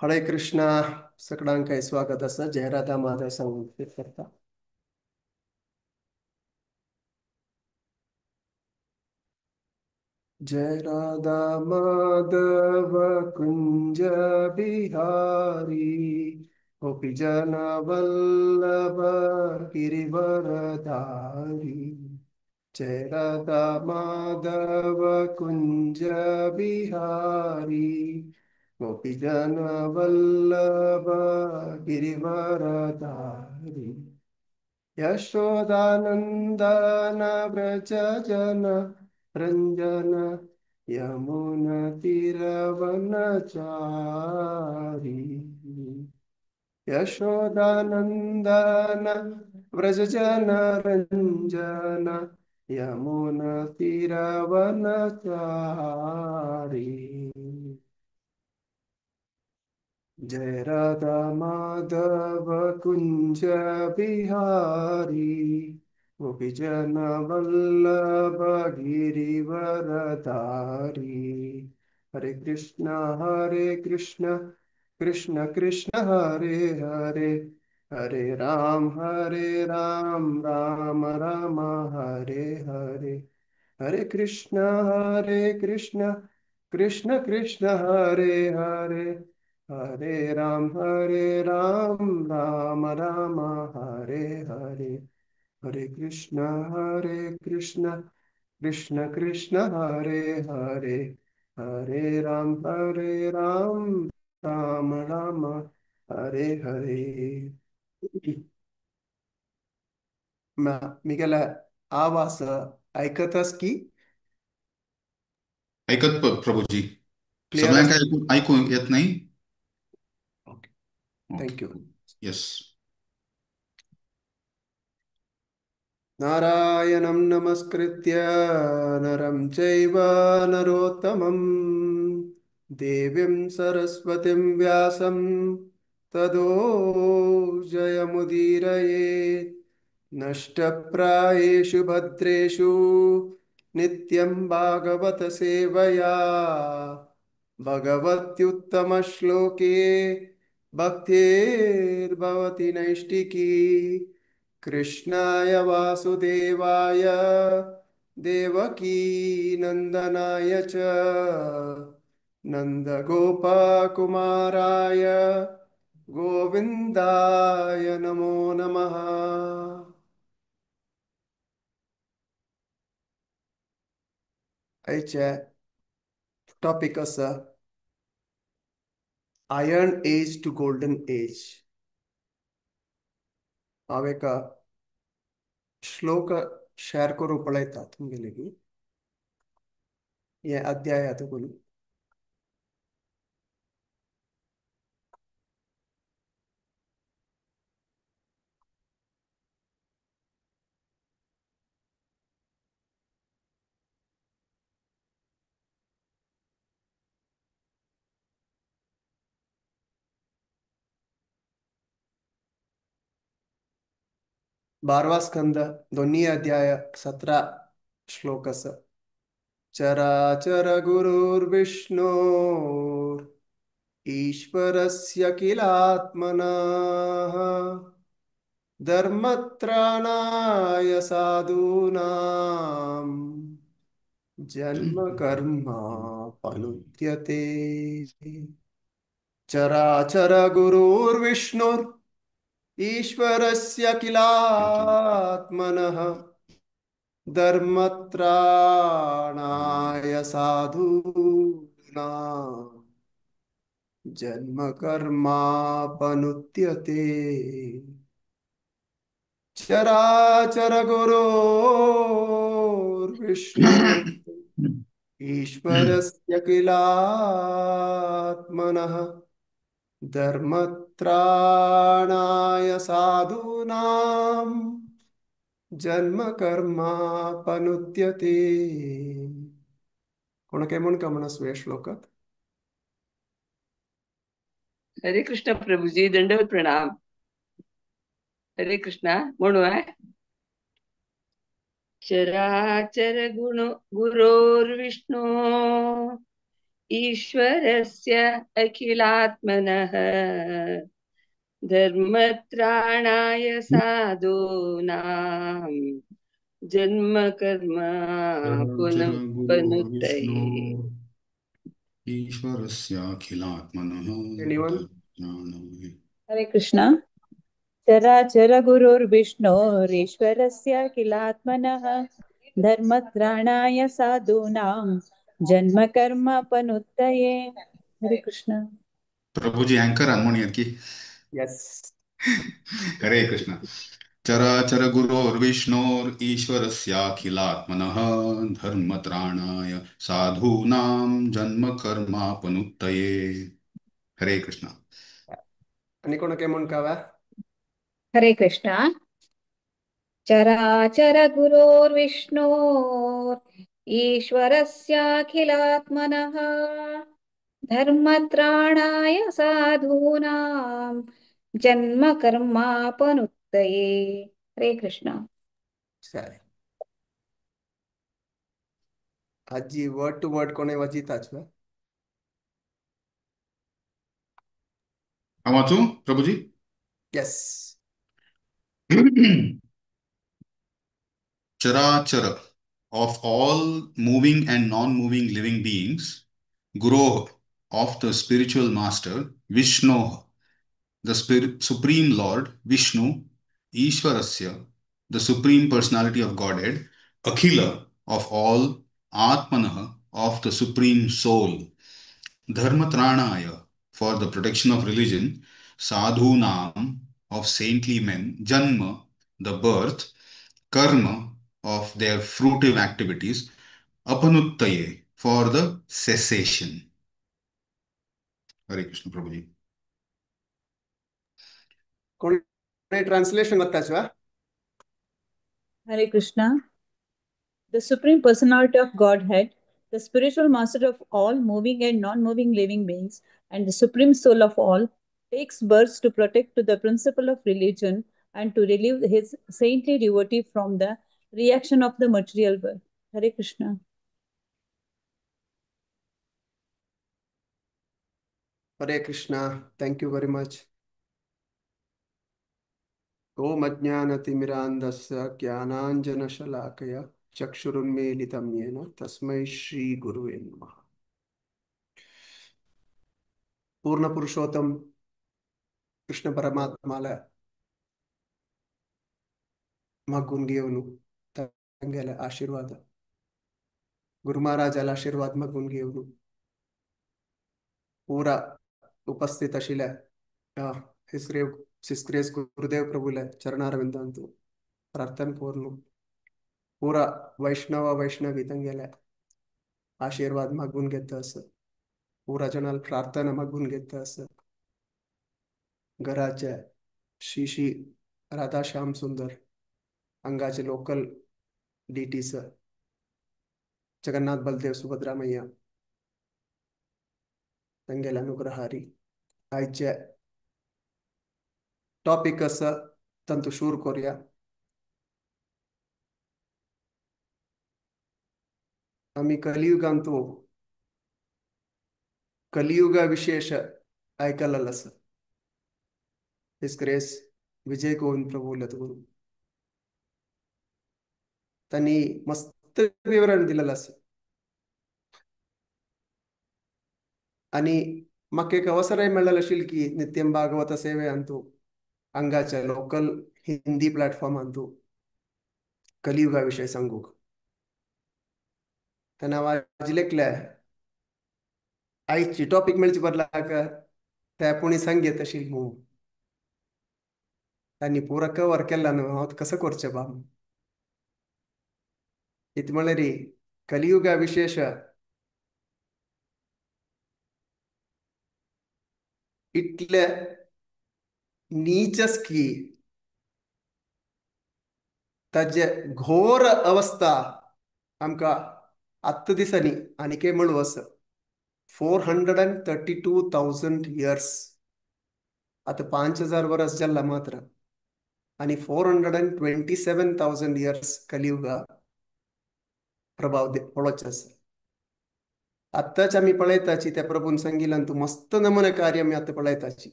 हरे कृष्णा. सगळ्यांका स्वागत आसा. जय राधा माधव सांगून करता. जय राधा माधव कुंज बिहारी, गोपी जन वल्लभ गिरिवरधारी. जय राधा माधव कुंज बिहारी, गोपी जन वल्लभ गिरिवरधारी. यशोदानंदन व्रज जन रंजन, यमुन तीरवनचारी. यशोदानंदन व्रज जन रंजन, यमुन तीरवनचारी. जय राधा माधव कुंज बिहारी, गोपी जन वल्लभ गिरिवरधारी. हरे कृष्णा हरे कृष्ण कृष्ण कृष्ण हरे हरे, हरे राम राम राम हरे हरे. हरे कृष्ण कृष्ण कृष्ण हरे हरे, हरे राम राम राम हरे हरे. हरे कृष्ण कृष्ण कृष्ण हरे हरे, हरे राम राम राम हरे हरे. मिगेला आवाज ऐकतस की? ऐकत प्रभूजी. क्लिअर? सगळ्यांका ऐकू येत नाही? Okay, okay, thank you. Yes. नारायणं नमस्कृत्य नरं चैव नरोत्तमं, देवीं सरस्वतीं व्यासं तदो जयमुदीरयेत्. नष्टप्रायेषु भद्रेषु नित्यं भागवत सेवया, भगवत्युत्तमश्लोके भक्तिर्भवति नैष्टिकी. कृष्णाय वासुदेवाय देवकी नंदनाय च, नंदगोपकुमाराय गोविंदाय नमो नमः. आयचे टॉपिक आसा iron age to golden age. हांव एका श्लोक शेअर करूंक पळयता तुमगेले की हे अध्याय आतां. बारवा स्कंद दोन्ही अध्याय 17 श्लोक. चराचर गुरुर्विष्णोर ईश्वरस्य किलात्मनः, धर्मत्राणाय साधूनां जन्म कर्मापनुद्यते. चराचर गुरुर्विष्णुर ईश्वरस्य किलात्मनः, धर्मत्राणाय साधूनां जन्म कर्मापनुद्यते. चराचर गुरुर्विष्णुर् ईश्वरस्य किलात्मनः, धर्मत्राणाय साधूनां जन्म कर्मापनुद्यते. कोण काय म्हण का म्हणा स्वे श्लोकात? हरे कृष्ण प्रभुजी, दंडवत प्रणाम. हरे कृष्णा म्हणू आहे. चराचर गुण गुरोर्विष्णु ईश्वरस्य अखिलात्मनः धर्मत्राणाय साधूनां जन्म कर्म पुनरुत्तये। ईश्वरस्याखिलात्मनः। Anyone? Hare Krishna. चराचर गुरुर्विष्णोरीश्वरस्याखिलात्मनः धर्मत्राणाय साधूनां जन्म कर्म पनुत्तये। हरे कृष्ण। प्रभुजी अँकर अनमोनी की। यस। हरे कृष्ण। चराचर गुरोर्विष्णोर् ईश्वरस्याखिलात्मनः धर्मत्राणाय साधूनां जन्म कर्मापनुत्तये। हरे कृष्ण। आणि कोण काय म्हणकावा? हरे कृष्ण। चराचर गुरोर्विष्णोर् ईश्वरस्याखिलात्मनः धर्मत्राणाय साधूनां जन्म कर्मापनुत्तये। हरे कृष्ण। सरी आजी वर्ड टू वर्ड कोणे वाचिताच वा? हांव वाचूं प्रभुजी? S. Charachara, of all moving and non-moving living beings, Guroh, of the spiritual master, Vishnu, the Supreme Lord, Vishnu, Ishwarasya, the Supreme Personality of Godhead, Akhila, of all, Atmanah, of the Supreme Soul, Dharmatranaya, for the protection of religion, Sadhunam, of saintly men, Janma, the birth, Karma, of their fruitive activities, Apanuttaye, for the cessation. Hare Krishna Prabhuji. कोण translation वताच वा? Hare Krishna. The Supreme Personality of Godhead, the spiritual master of all moving and non-moving living beings, and the Supreme Soul of all, takes birth to protect to the principle of religion and to relieve his saintly devotee from the reaction of the material world. Hare Krishna. Hare Krishna. Thank you very much. Om अज्ञानतिमिरान्धस्य ज्ञानाञ्जनशलाकया चक्षुरुन्मीलितं येन तस्मै श्री गुरुवे नमः। पूर्ण पुरुषोत्तम कृष्ण परमात्माला मागून घेऊन तांगेले आशीर्वाद, गुरु महाराजाला आशीर्वाद मागून घेऊन पुरा उपस्थित आशिल्ल्या सिस्क्रेस गुरुदेव प्रभुले चरणारविंदांतु प्रार्थना करून पुरा वैष्णव वैष्णवी तांगेले आशीर्वाद मागून घेता आसा, पुरा जणाल प्रार्थना मागून घेता आसा। घराचे श्री श्री राधा श्याम सुंदर हांगाचे लोकल डीटीस जगन्नाथ बलदेव सुभद्रा मैया तांगेले अनुग्रहारी आयचे टॉपिक आसा तांतू शूर करुया। आमी कलियुगांतू कलियुगा विशेष आयकलेलो आसा। His grace विजय गोविंद प्रभु लतगुरु तांणी मस्त विवरण दिलेलें आसा आनी म्हाका एक अवसरय मेळ्ळेलो आशिल्लो की नित्यम भागवत सेवे अंतू हांगाच्या लोकल हिंदी प्लॅटफॉर्मांतू कलियुगा विशय सांगूंक। तेन्ना हांव लेखले आयची टॉपीक मेळचे बदलाक ते पुणी सांगयत आशिल्लें म्हणून तांणी पुरो कवर केला न्हू, हांव कसो करचें बाब। इत म्हळ्यार कलियुगा विशेष इतले नीचस की ताजे घोर अवस्था आमकां आत्तां दिसांनी आनीकय म्हणू आसा 432,000 इयर्स, आतां 5,000 वर्स जाला मात्र आनी 427,000 इयर्स कलियुगा प्रभाव पडोवचें आसा। आत्ताच आमी पळयताची त्या प्रभून सांगिल्ल्यान तूं मस्त नमुने कार्य आमी आतां पळयताची.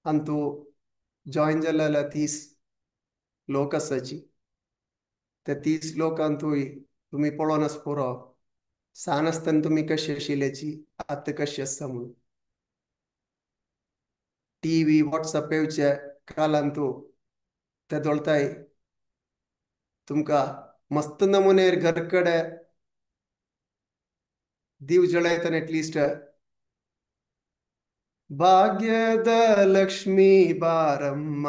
आनी तूं जॉयन जाल्ल्या 30 लोक आसाची, त्या 30 लोकांतूय तुमी पळोवन आस पुरो सान आसतना तुमी कशी आशिल्ल्याची आतां कशी आसा म्हणून. टीव्ही वॉट्सअप येवचे कालांतू ते दोळताय तुमकां मस्त नमुनेर घर कडेन दीव जळयतना एटलिस्ट ಭಾಗ್ಯದ ಲಕ್ಷ್ಮೀ ಬಾರಮ್ಮ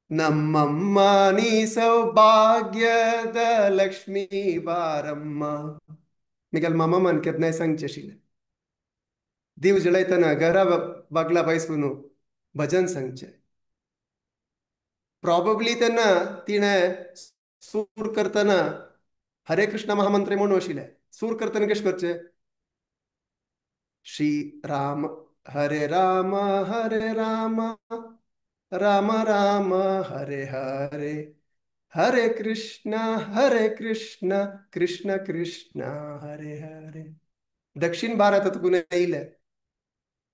ನಮ್ಮಮ್ಮ ನೀ ಸೌಭಾಗ್ಯದ ಲಕ್ಷ್ಮೀ ಬಾರಮ್ಮ. मिगल मामा मन केन्नाय सांगचें आशिल्लें, दीव जळयतना घरा बागला बायसून भजन सांगचें. प्रॉबेबली तेन्ना तिणें सूर करतना हरे कृष्ण महामंत्र म्हणून आशिल्लें. सूर करतना कशें करचें, श्री राम हरे राम हरे राम राम राम हरे हरे हरे कृष्ण कृष्ण कृष्ण हरे हरे. दक्षिण भारतात गुन्हे येयले.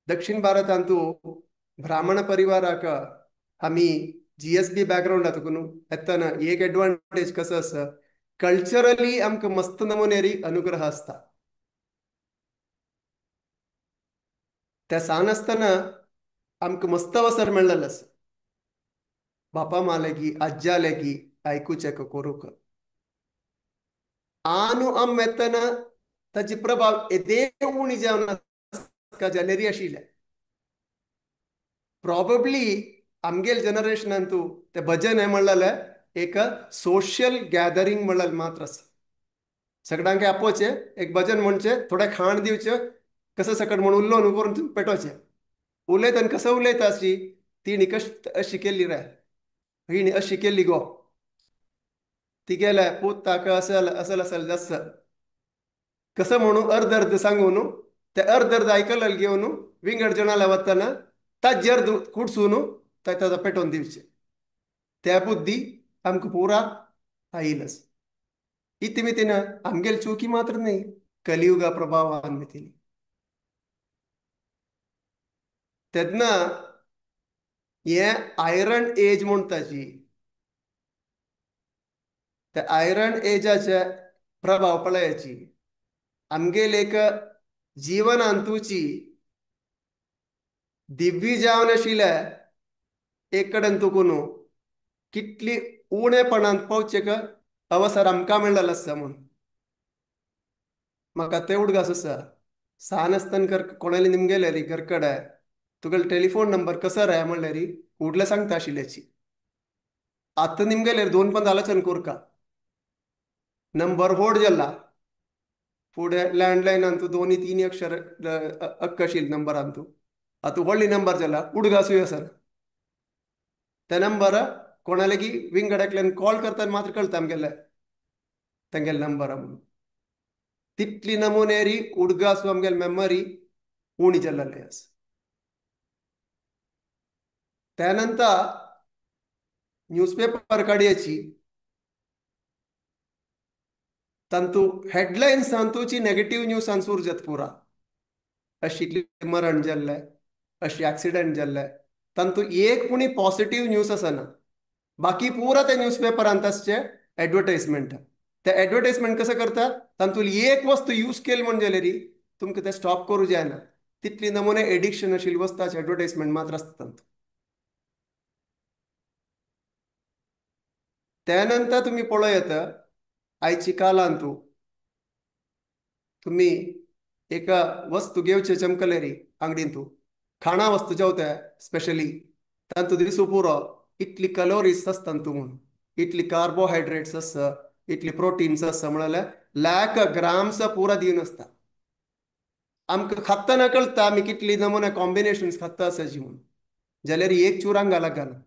दक्षिण भारतांतू ब्राह्मण परिवाराक आमी GSB बॅकग्रावंडात येतना एक एडवांटेज कसो आसा, कल्चरली आमकां मस्त नमुनेरी अनुग्रह आसता. त्या सान आसतना आमकां मस्त अवसर मेळ्ळेलो आसा बापा मा लेगी आज्जा लेगी आयकुचें करूंक. आनु आम येतना ताची प्रभाव येदे उणी जावन आसता जालेरी आशिल्ले. प्रॉबेबली आमगेल जनरेशनान तूं ते भजन हें म्हणलेलें एक सोशल गॅदरींग म्हणलेलें मात्र आसा. सगळ्यांक आपोवचें, एक भजन म्हणचें, थोडें खाण दिवचें, कसं सकट म्हणून उल्लो न्हू करून पेटोवचें. उलयतना कसं उलयता अशी तिणी कश अशी केल्ली रे, हिणी अशी केल्ली गो, ती गेल्या पूत ताका असल असल असल जास्त कसं म्हणून अर्द अर्द सांगून ते अर्द अर्द आयकलें घेवन विंगड जणाला वतना ताजे अर्द कुडसून ताचा पेटोवन दिवचें. त्या बुद्धी आमकां पुरा आयिलच. इतली मितीन आमगेल चुकी मात्र न्ही, कलियुगा प्रभावान मितीन. तेन्ना हें आयरन एज म्हणटाची, त्या आयरन एजाचे प्रभाव पळयाची आमगेल एक जीवनांतूची दिव्य जावन आशिल्लें एक कडेन तुकून कितली उणेपणान पावचें अवसर आमकां मेळ्ळेलो आसा म्हूण. म्हाका तें उडगास आसा, सान आसतना कर कोणाले निमगेले री घर कडेन तुगेलो टेलिफोन नंबर कसो रे म्हणल्यार उडले सांगता आशिल्ल्याची. आतां निमगेले दोन पण आलोचन कोरका नंबर होड जाला, फुडें लँडलायनान तूं दोनी तीन अक्षर अक्क आशिल्ले नंबरान तूं आतां व्हडली नंबर जाला उडगासूय आसा. त्या नंबर कोणाले की विंगड एकल्यान कॉल करतना मात्र कळटा आमगेले तेंगेले नंबर म्हणून. तितली नमुनेरी उडगासू आमगेले मेमरी उणी जाल्ली आसा. त्यानंतर न्यूजपेपर काडयाची तांतू हेडलायन्स तांतूची नेगेटीव न्यूज आन्सूर जात पुरा, अशी मरण जाल्लें, अशी एक्सिडंट जाल्लें, तांतू एक पुणी पॉजिटीव न्यूज आसना. बाकी पुरा त्या न्यूजपेपरांत आसचे एडवर्टायजमेंट. ते एडवर्टायजमेंट कसं करता, तांतूली एक वस्तू यूज केली म्हण जाल्यार तुमकां ते स्टॉप करूं जायना, तितली नमुने एडिक्शन आशिल्ली वस्तूचे एडवर्टायजमेंट मात्र आसता तांतू. त्यानंतर तुमी पळयत आयची कालांतू तुमी एका वस्तू घेवचे चमकलेरी आंगडींतू खाणा वस्तू जेवता स्पेशली तांतू दिसू पुरो इतली कलोरीज आसता तांतू म्हूण, इतली कार्बोहायड्रेट्स आसा, इतली प्रोटीन्स आसा म्हणल्यार लाख ग्राम्स पुरा दिवन आसता. आमकां खातना कळटा आमी कितली नमुने कॉम्बिनेशन्स खाता आसाची म्हूण, जाल्यार एक चुरांग घालक घालना.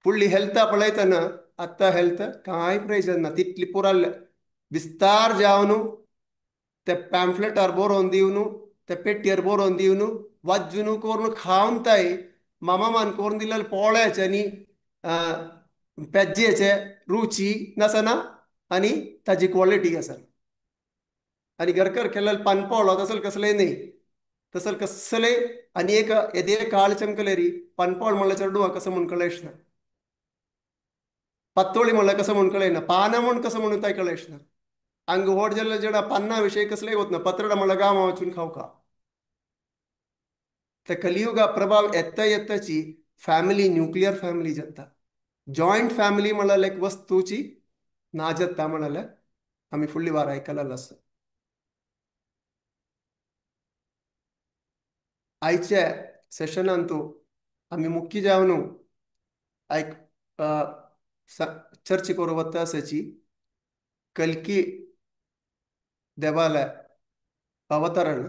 फुडली हेल्थ पळयतना आतां हेल्थ कांय प्रयोजन ना, तितली पुरा विस्तार जावन ते पॅम्फलेटार बरोवन दिवन ते पेट्येर बरोवन दिवन वाजून करून खावन ताय मामा मान करून दिलेले पोळ्याचे आनी पेज्जेचे रुची नासना आनी ताजी क्वॉलिटी आसना. आनी घरकर केलेल पानपोळो तसल कसलें न्ही, तसल कसले आनी एक येदे काळ चमकलेरी पानपोळ म्हणल्यार चेडवां कसं म्हूण कळेश ना, पत्तोळी म्हणल्यार कसं म्हूण कळना, पानां म्हूण कसं म्हणून काय कळेश ना. हांगा व्हड जाल्ले जेडा पान्ना विशय कसलेय वतना पत्रडा म्हणल्यार गांव वचून खावका. ते कलियुगा प्रभाव येता येताची फॅमिली न्युक्लियर फॅमिली जाता. जॉयंट फॅमिली म्हणल्यार एक वस्तूची ना जाता म्हणल्यार आमी फुडली वार आयकलेलो आसा. आयच्या सेशनांतू आमी मुख्य जावन आयक चर्चा करूं वता आसाची कल्की देवालय अवतरण,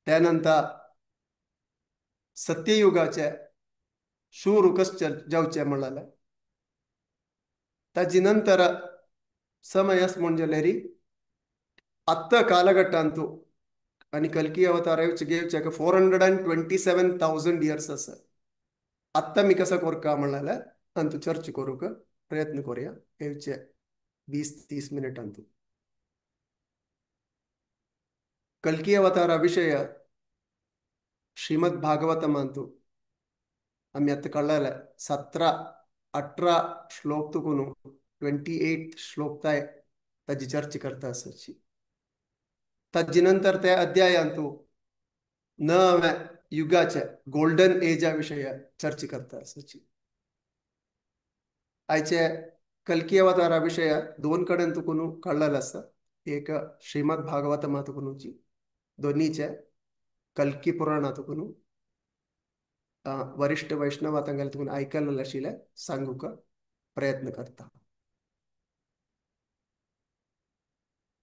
त्यानंतर सत्ययुगाचे सुरू कशें जावचें म्हणलें, ताजे नंतर समयस म्हणजे री आत्तां कालघट्टांतू आनी कल्की अवतार घेवचे 427,000 इयर्स आसा. आत्तां मी कसो करका म्हणलें अंतू चर्चा करूंक प्रयत्न करुया येवचे 20-30 मिनटांतू. कल्की अवतारा विशय श्रीमद भागवतमांतू आमी आतां कळ्ळें 17-18 श्लोक तुकून 28 श्लोक ताय ताजी चर्चा करता आसाची. ताजे नंतर त्या अध्यायांतू नव्या युगाचे गोल्डन एजा विशय चर्चा करता आसाची. आयचे कल्की अवतारा विशय दोन कडेन तुकून कळ्ळेलें आसा. एक श्रीमद भागवतमा तुकूनची, दोनीचे कल्की पुराणा तुकून वरिष्ठ वैष्णवा तांगेले तुकून आयकलेलें आशिल्लें सांगूंक प्रयत्न करता.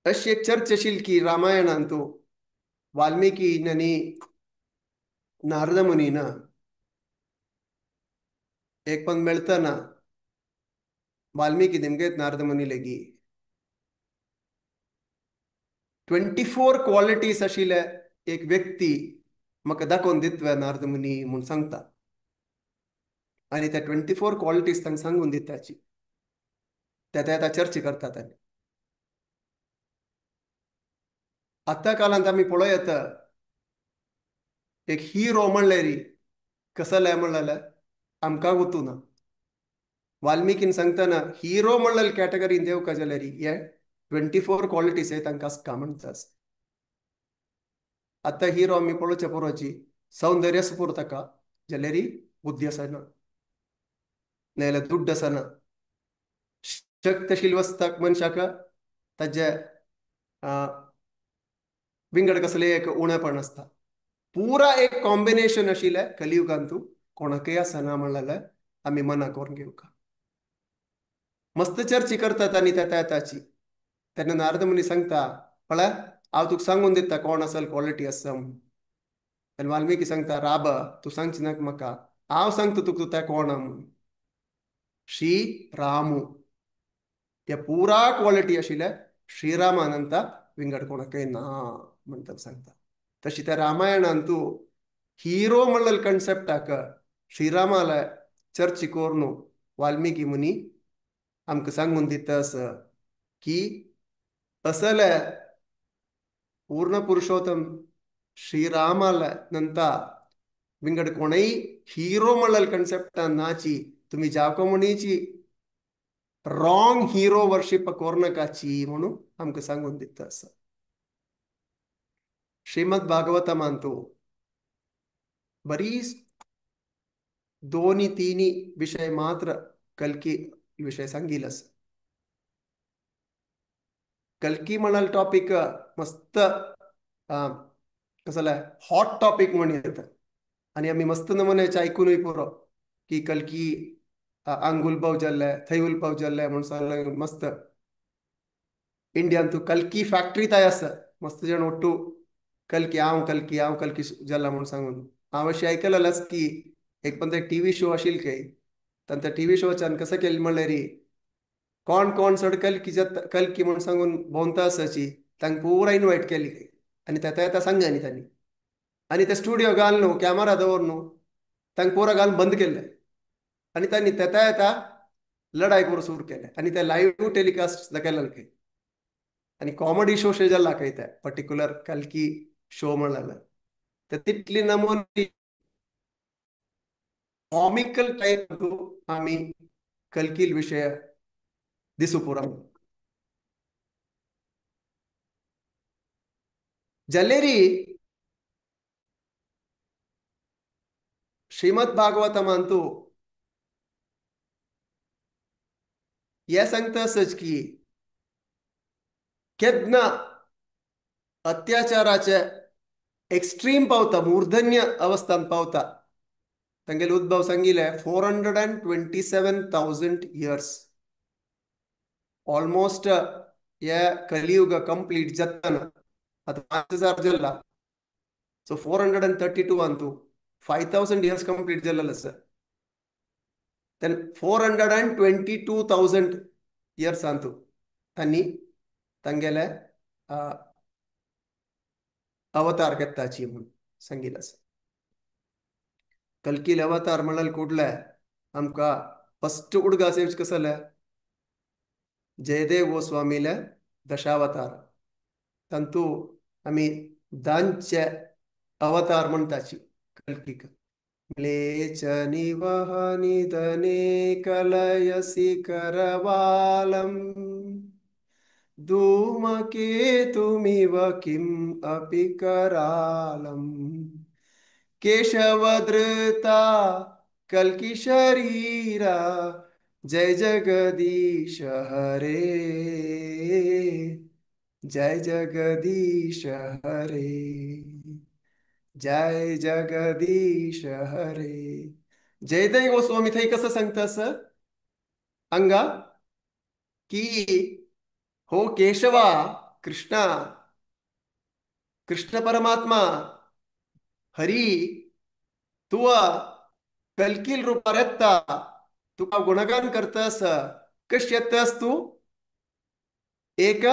अशी एक चर्चा आशिल्ली की रामायणांतू वाल्मिकी आनी नारद मुनीन एक पण मेळतना वाल्मिकी निमगेत नारद मुनी लेगी 24 क्वालिटीज आशिल्ले एक व्यक्ती म्हाका दाखोवन दितवे नारद मुनी म्हूण सांगता. आनी त्या 24 क्वालिटीज तांकां सांगून दिताची त्या त्या चर्चा करतात. आनी आतां काळांत आमी पळोवं येता एक हिरो म्हणल्यार कसले म्हणल्यार आमकां वतू ना. वाल्मिकीन सांगतना हिरो म्हणलेले कॅटेगरीन देवका जाल्यार हे 24 क्वालिटीज हे तांकां आसका म्हणटा. आतां हिरो आमी पळोवचे पळोवची सौंदर्य पुरो ताका जाल्यार बुद्धी आसना, नाजाल्यार दुड्ड आसना, शक्त आशिल्ली वस्ताक मनशाक ताजे विंगड कसले एक उणेपण आसता. पुरा एक कॉम्बिनेशन आशिल्लें कलियुगांतू कोणाकय आसना म्हणलें आमी मना करून घेवका. मस्त चर्चा करतात आनी त्या ताची. तेन्ना नारद मुनी सांगता पळय हांव तुका सांगून दिता कोण असल क्वॉलिटी आसा म्हूण. तेन्ना वाल्मिकी सांगता राब तूं सांगची नाका म्हाका, हांव सांगता तुका तूं तें कोण म्हूण. श्री रामू हे पुरा क्वॉलिटी आशिल्लें श्रीरामानंता विंगड कोणाकय ना म्हणटा सांगता. तशी त्या रामायणांतू हिरो म्हणलेले कन्सेप्टाक श्रीरामाला चर्चा करून वाल्मिकी मुनी आमकां सांगून दिता आसा की असले पूर्ण पुरुषोत्तम श्रीरामाला नंतर विंगड कोणय हिरो म्हणलेले कन्सेप्टान नाची तुमी जावको म्हणीची रॉंग हिरो वर्शिप कोरनकाची म्हणून आमकां सांगून दिता आसा. श्रीमद भागवतमांतू बरीच 2-3 विषय मात्र कल्की विषय सांगिल आसा. कल्की म्हणाल टॉपिक मस्त कसले हॉट टॉपिक म्हण येता आनी आमी मस्त नमुन्याचे आयकुनूय पुरो की कल्की हांग उलपाव जाल्ले थंय उलपाव जाल्ले म्हूण सांगलें. मस्त इंडियान तूं कल्की फॅक्टरी थंय आसा, मस्त जाण ಒಟ್ಟು कल्की हांव कल्की हांव कल्की जाला म्हूण सांगून. हांव अशें आयकलेलेंच की एक पण एक टीव्ही शो आशिल्लो खंय, तांच्या टीव्ही शोच्यान कसं केलें म्हणल्यार कोण कोण चड कल्की जाता कल्की म्हूण सांगून भोंवता आसाची तांकां पुरा इनवायट केली खंय आनी त्या येता सांगले न्ही तांणी. आनी ते स्टुडियो घाल न्हू कॅमेरा दवर न्हू तांकां पुरा घालून बंद केल्ले आनी तांणी तेता येता लढाई करूं सुरू केले आनी ते लायव्ह टेलिकास्ट केलें खंय. आनी कॉमेडी शो शे जाला दाखयता पर्टिक्युलर कल्की शो म्हणल्यार तर तितली नमुने कॉमिकल टायप आमी कल्कील विशय दिसू पुरा. जलेरी श्रीमद भागवतमांतू हे सांगता आसच की केन्ना अत्याचाराचे एक्स्ट्रीम पावता, मूर्धन्य अवस्थान पावता, तांगेले उद्भव सांगिले 427,000 इयर्स ऑलमोस्ट हे कलियुग कंप्लीट जातना आतां 5,000 जाल्ला, सो 432 अंतू 5,000 इयर्स कंप्लीट जाल्लें आसा. Then 422,000 years अंतू तांणी तांगेले अवतार घेताची म्हूण सांगिल्लें आसा. कल्कील अवतार म्हणल्यार कुडले आमकां फस्ट उडगास येवचे कसले जयदेव गोस्वामीले दशावतार, तांतू आमी दांचे अवतार म्हणटाची कल्कीक. म्लेच निवहनिधने कलयसि करवालम धूमकेतुमिव किम अपि करालम केशवधृता कल्की शरीरा जय जगदीश हरे जय जगदीश हरे जय जगदीश हरे. जयदेव गोस्वामी थंय कसं सांगता सर हांगा की हो केशवा कृष्णा, कृष्ण परमात्मा हरी, तुवा कल्कील रूपार येता, तुका गुणगान करता आसा. कशें येतास तूं? एक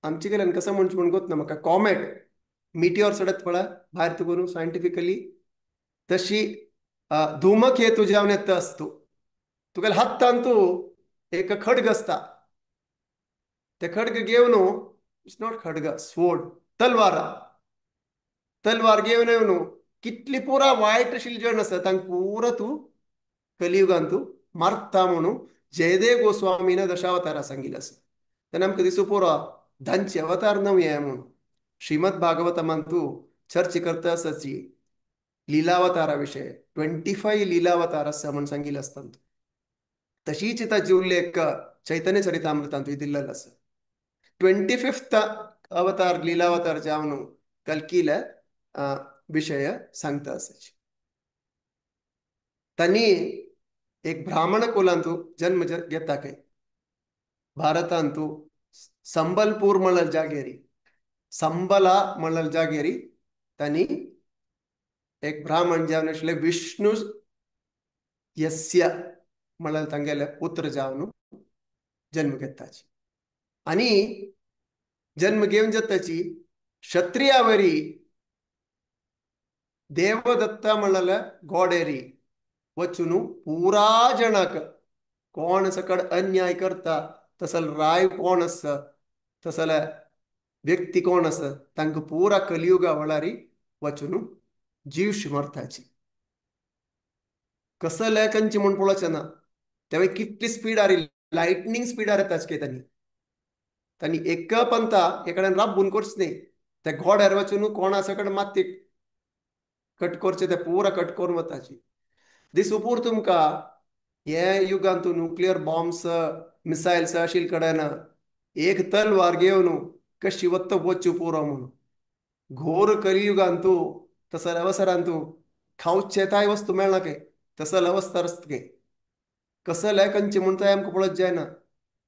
आमचे कडेन कसं म्हणचें म्हूण गोत ना म्हाका, कॉमेट मिटियोर चडत पळय भायर तुका न्हू सायंटिफिकली, तशी धुमकेतू जावन येता आस तूं. तुगेले हातान तूं एक खड्ग आसता, ते खड्ग घेवन, it's not खड्ग, स्वोर्ड, तलवार, तलवार घेवन येवन कितली पुरा वायट आशिल्ली जण आसा तांकां पुरा तूं कलियुगान तूं मारता म्हणून जयदेव गोस्वामीन दशावतारा सांगिल्लें आसा. तेन्ना आमकां दिसू पुरो धांचे अवतार न्हू हे म्हणून. श्रीमद भागवतमान तूं चर्चा करता आसाची लिलावतारा विशय 25 लिलावतार आसा म्हूण सांगिल्लें आसता. तशीच ताजी उल्लेख चैतन्य चरितामृतांत दिल्लेलो आसा. 25th अवतार लिलावतार जावन कल्कीले विशय सांगता आसाची. तांणी एक ब्राह्मण कुलांतू जन्म घेता खंय भारतांतू संबलपूर म्हणल जागेरी, संबला म्हणल जागेरी तांणी एक ब्राह्मण जावन आशिल्ले विष्णु यस्य म्हणल्यार तांगेले पुत्र जावन जन्म घेताची. आनी जन्म घेवन जाताची क्षत्रियावरी देवदत्ता म्हणल्यार गोडेरी वचून पुरा जणाक कोण सकड अन्याय करता तसल राय कोण आसा तसले व्यक्ती कोण आसा तांकां पुरा कलियुगा वळारी वचून जीव शिमरताची. कसले कंची म्हूण पळोवचें ना, तेव्हा कितली स्पीडार लायटनींग स्पीडार येताच काय तांणी तांणी एक पंता एकाड्यान राबून करच न्ही, ते घोड्यार वचून कोणा सकड माती कट करचे ते पुरा कट करून वताची. दिसुपूर तुमकां हे युगांत न्युक्लियर बॉम्ब्स मिसायल्स आशिल्ले कडेन एक तलवार घेवन कशी वत्त वच्चू पुरो म्हणून. घोर कलियुगांतू तसल्या अवसरांतू खावचे ताय वस्तू मेळना काय, तसल्या अवस्था आसता काय कसले कंचे म्हूण ताय आमकां पळोवंक जायना,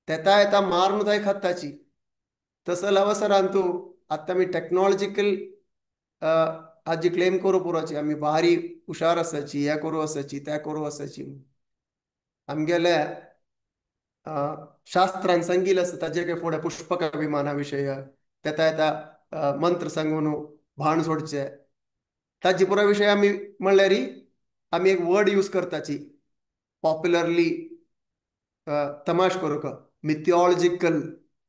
तेता येता मारून ताय खाताची. तसल्या अवसरांतू आतां आमी टॅक्नोलॉजिकल आजी क्लेम करूं पुरोची आमी भारी हुशार आसाची, हे करूं आसाची, ते करूं आसाची. आमगेले शास्त्रान सांगिल्लें आसा ताजे काय फुडें पुष्पक विमाना विशय तेता येता मंत्र सांगून भाण सोडचे ताजे पुरा विशय आमी म्हणल्यार आमी एक वर्ड यूज करताची पॉप्युलरली तमाश करूंक, मिथिओलॉजिकल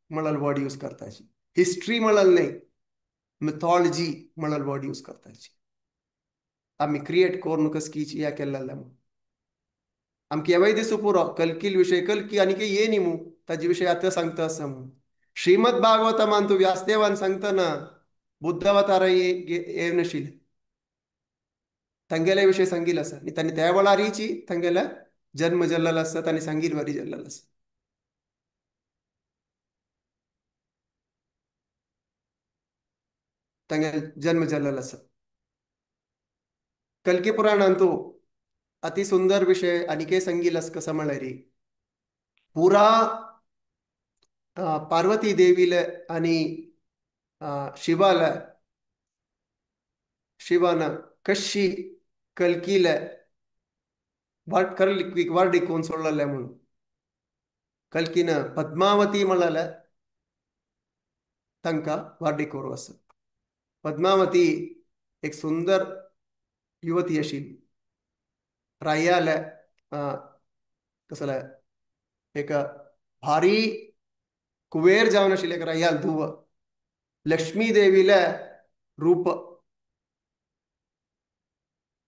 म्हळ्यार वर्ड यूज करताची, हिस्ट्री म्हळ्यार न्हय, मिथॉलॉजी म्हळ्यार वर्ड यूज करताची. आमी क्रिएट करून कसकीची ह्या केल्लें म्हूण आमकां हेवय दिसूं पुरो कल्कील विशय कल्की आनी ये न्ही मू ताजे विशय आतां सांगता आसा म्हूण. श्रीमद भागवतमान तूं व्यासदेवान सांगतना बुद्धावतार येवनाशिल्लें, तांगेले विशय सांगिल्लो आसा आनी तांणी त्या वेळारीची तांगेले जन्म जाल्लो आसा, तांणी सांगिल्ले वरी जाल्लो आसा. तांगेले जन्म जाल्लो आसा. कल्की पुराणांतू अति सुंदर विषय आनीकय सांगिल्लो आसा. कसो म्हळ्यार पुरा पार्वती देवीले आनी शिवाले शिवान कशी कल्कीले कल्कीक वार्डी कोण सोडलेले म्हणून कल्कीन पद्मावती म्हळ्यार तांकां वार्डी करूं आसा. पद्मावती एक सुंदर युवती आशिल्ली, रायाले कसले एक भारी कुबेर जावन आशिल्ले एक रायाल धुव, लक्ष्मी देवीले रूप.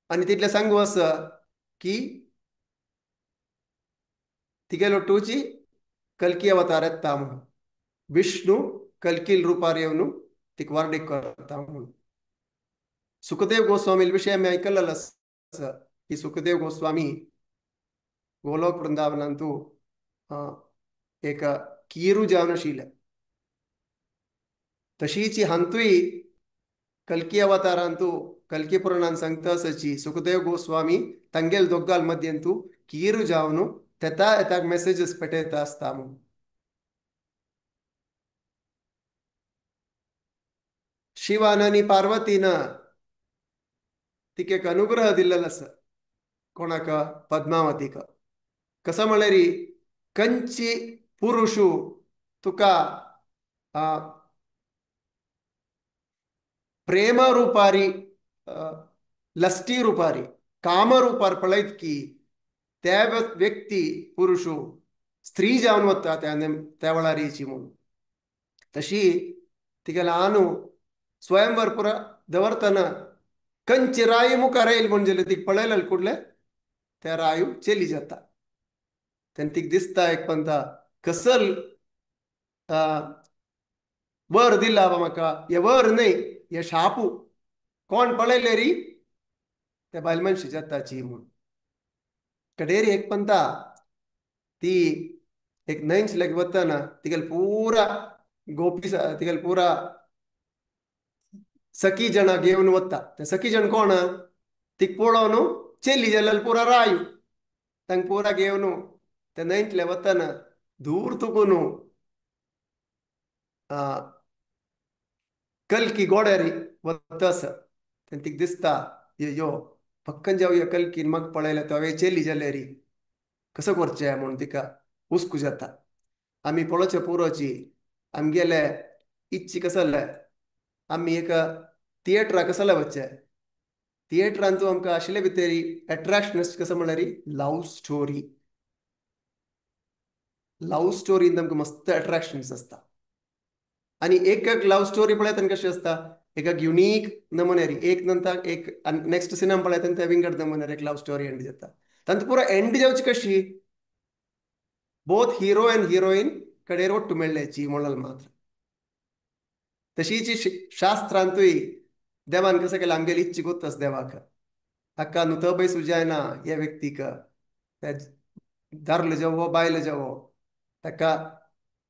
आनी तितलें सांगू आसा की तिगेलो टूची कल्की अवतार येता म्हणून, विष्णू कल्कील रुपार येवन तिका वार्डीक करता म्हणून. सुखदेव गोस्वामी विशय आमी आयकल्लो आसा की सुखदेव गोस्वामी गोलोक वृंदावनांतू एक कीरू जावन आशिल्ले, तशीची हांतूय कल्की अवतारांतू कल्की पुराणान सांगता आसाची सुखदेव गोस्वामी तांगेल दोगाल मध्यंतू कीरू जावन तेता येताक मेसेजीस पेटयता आसता म्हणून. शिवान आनी पार्वतीन तिका एक अनुग्रह दिल्लो आसा, कोणाक? पद्मावतीक. कसो म्हळ्यार कंची पुरुशू तुका प्रेम रुपारी लस्टी रुपारी काम रुपार पळयत की त्या व्यक्ती पुरुशू स्त्री जावन वता त्या वेळारीची म्हणून. तशी तिका ल्हान स्वयंवर पुरा दवरतना कंची रायू मुखार येयल म्हूण जाल्यार तिका पळयलें कुडलें त्या रायू चेली जाता. तेन्ना तिका दिसता एक पंता कसल वर दिला म्हाका, हे वर न्हय हे शापू, कोण पळयले री त्या बायल मनशी जाताची म्हूण. कडेरी एक पंता ती एक न्हंयच लागीं वतना तिगेले पुरा गोपी तिगेले पुरा सखी जणां घेवन वता. ते सखी जण कोण? तिका पळोवन चेली जाल्यार पुरा रायू तांकां पुरा घेवन ते न्हंयतले वतना दूर तुकून कल्की गोड्यारी वता आसा. तेन्ना तिका दिसता यो पक्कन जावया कल्कीन म्हाका पळयलें तो हांवें चेली जाल्यार कसो करचें म्हूण तिका हुस्को जाता. आमी पळोवचे पुरोची आमगेले इच्छी कसले आमी एक थिएटरा कसले वचचें, थिएटरांतू आमकां आशिल्ले भितर एट्रेक्शन कसो म्हळ्यार लव स्टोरी. लव स्टोरीन आमकां मस्त एट्रेक्शन्स आसता आनी एक एक लव स्टोरी पळयतना कशें आसता एक एक युनीक नमुनेरी एक नंतर एक नेक्स्ट सिनेमा पळयतना ते विंगड नमुनेर एक लव स्टोरी एंड जाता. तांतूं पुरो एंड जावची कशी बोथ हिरो एंड हिरोईन कडेर ಒಟ್ಟು मेळ्ळ्याची म्हणल मात्र. तशीची शास्त्रांतूय देवान कसं केलं आमगेली इच्छी गोत्तस देवाक हाका न्हू तो बैसू जायना ह्या व्यक्तीक त्या दारलो जावो बायलो जावो ताका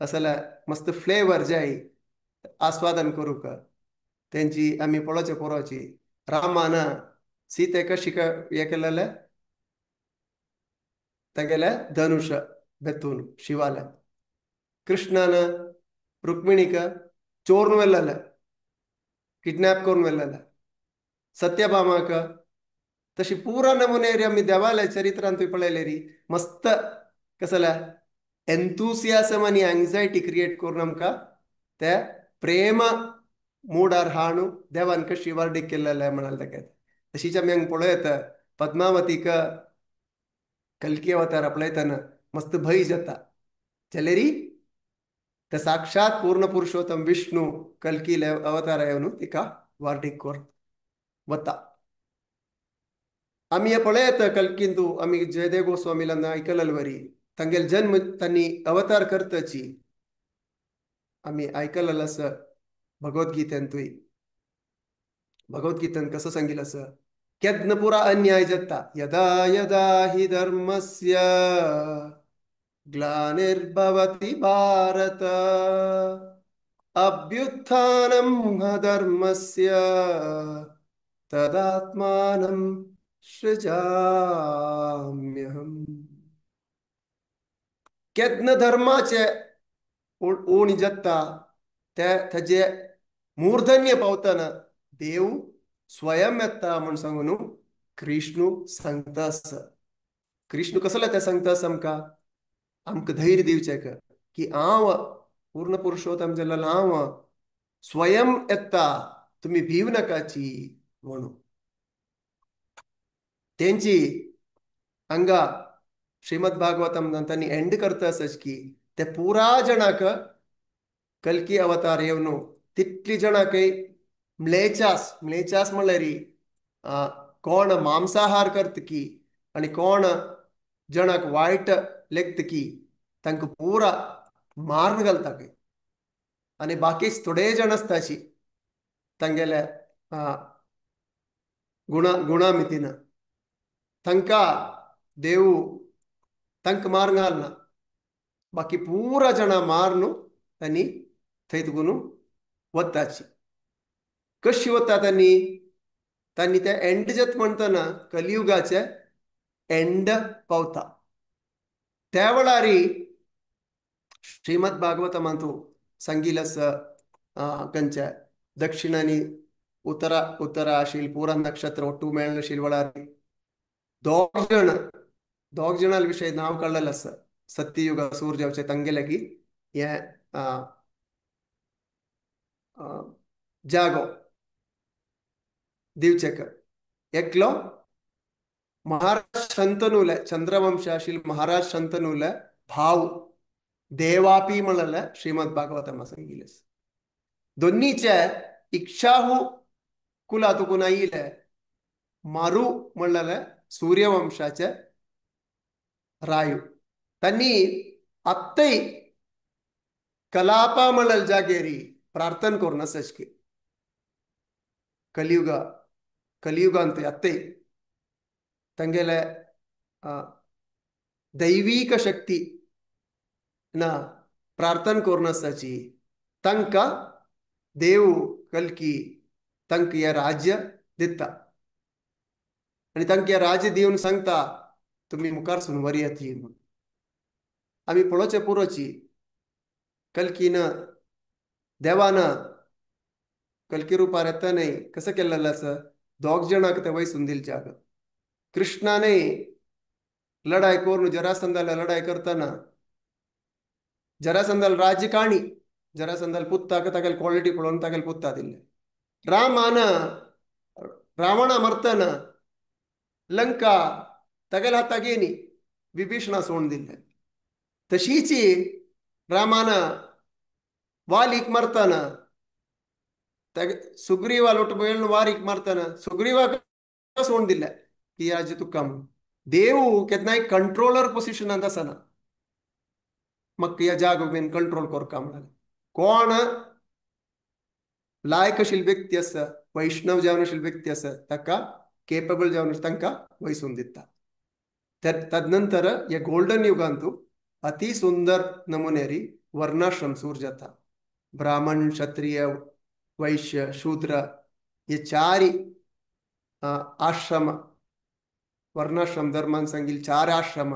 असले मस्त फ्लेवर जाय आस्वादन करूंक. तेंची आमी पळोवचे पळोवची रामान सीते कशी हें केलेलें तागेले धनुष बेतून शिवाले, कृष्णान रुक्मिणीक चोरून व्हेलेलें किडनॅप करून व्हेलेलें, सत्यभामाक. तशी पुरा नमुनेरी आमी देवाल्या चरित्रांतूय पळयलें री मस्त कसल्या एन्थुसियासम आनी एंग्जायटी क्रिएट करून आमकां ते प्रेम मुडार हाणू देवान कशी वार्डीक केलेलें म्हणाल ताका. तशीच आमी हांगा पळोवं येता पद्मावतीक कल्की अवतार पळयतना मस्त भंय जाता जाल्यार ते साक्षात पूर्ण पुरुषोत्तम विष्णू कल्की अवतार येवन तिका व्हार्डीक कर वता. आमी हे पळयत कल्कीन तूं आमी जयदेव गोस्वामीला आयकलल वरी तांगेल जन्म तांणी अवतार करतची आमी आयकलल आसा भगवद्गीतेंतूय. भगवद्गीतेन कसो सांगिल्लें आसा, केन्ना पुरा अन्याय जाता, यदा यदा हि धर्मस्य ग्लानिर्भवति भारत अभ्युत्थानम् अधर्मस्य तदात्मानं सृजाम्यहम्. केन्ना धर्माचे उणी जाता ते ताजे मूर्धन्य पावतना देव स्वयं येता म्हूण सांगून कृष्ण सांगता आसा. कृष्ण कसले ते सांगता आसा आमकां, आमकां धैर्य दिवचें की हांव पूर्ण पुरुषोत्तम जाल्लो हांव स्वयं येता, तुमी भिव नाकाची म्हणून. तेंची हांगा श्रीमद भागवतम तांणी एंड करता आसा की ते पुरा जणांक कल्की अवतार येवन तितली जणांकय म्लेचास, म्लेचास म्हणल्यार कोण मांसाहार करता की आनी कोण जणांक वायट लेखता की तांकां पुरा मारून घालता की, आनी बाकीच थोडे जण आसता तांगेल्या गुणा गुणामितीन तांकां देव तांकां मारून घालना, बाकी पुरा जणां मारून तांणी थंय तुगून वताची. कशी वता तांणी, तांणी ते एंड जात म्हणटना कलियुगाचे एंड पावता. त्या वेळार श्रीमद भागवतमांतू सांगिल्लें आसा खंयच्या दक्षिण आनी उत्तरा उत्तरा आशिल्ल पुरा नक्षत्र ಒಟ್ಟು मेळनाशिल्ल वेळार दोग जण, दोग जणां विशय नांव काडलेलें आसा सत्ययुगा सूर जावचे तांगेले की हें जागो दिवचेक. एकलो महाराज शंतनूले चंद्रवंश आशिल्ल महाराज शंतनूले भाव देवापी म्हणलें श्रीमद भागवतम सांगिल्लें. दोन्नीचे इक्षाहू कुला तुकून आयिल्ले मारू म्हणलें सूर्यवंशाचे रायू. तांणी आत्तय कलापा म्हणलें जागेरी प्रार्थना करून आसा की कलियुगा कलियुगांत आत्तय तांगेले दैवीक शक्ती ना प्रार्थना करून आसाची तांकां देव कल्की तांकां हें राज्य दिता आनी तांकां हें राज्य दिवन सांगता तुमी मुखार सुनवरयात म्हणून. आमी पळोवचें पुरोची कल्कीन देवान कल्की रुपार येता न्हय कसो केल्लें आसा, दोग जणांक ते वयसून दिल जाग. कृष्णाने लढाई करून जरासंधाला लढाई करताना जरासंधाल राज्य काणी जरासंधाल पुत्ताक तागेल क्वालिटी पळोवन तागेल पुत्ता दिल्ले. रामान रावणा मरतना लंका तागेल हाताक येनी विभीषणा सोडून दिल्ले. तशीच रामान वालीक मरतना सुग्रीवा लोट मेळून वारीक मारतना सुग्रीवाक सोडून दिल्ले की राज्य तुका म्हणून. देव केन्नाय कंट्रोलर पोजिशनांत आसना, म्हाका ह्या जागो बीन कंट्रोल करका म्हणाले. कोण लायक आशिल्ली व्यक्ती आसा, वैष्णव जावन आशिल्ली व्यक्ती आसा ताका केपेबल जावन तांकां वयसून दिता. तदनंतर ह्या गोल्डन युगांतू अति सुंदर नमुनेरी वर्णाश्रम सूर जाता. ब्राह्मण क्षत्रिय वैश्य शूद्र हे चारी आश्रम वर्णाश्रम धर्मान सांगिल चार आश्रम.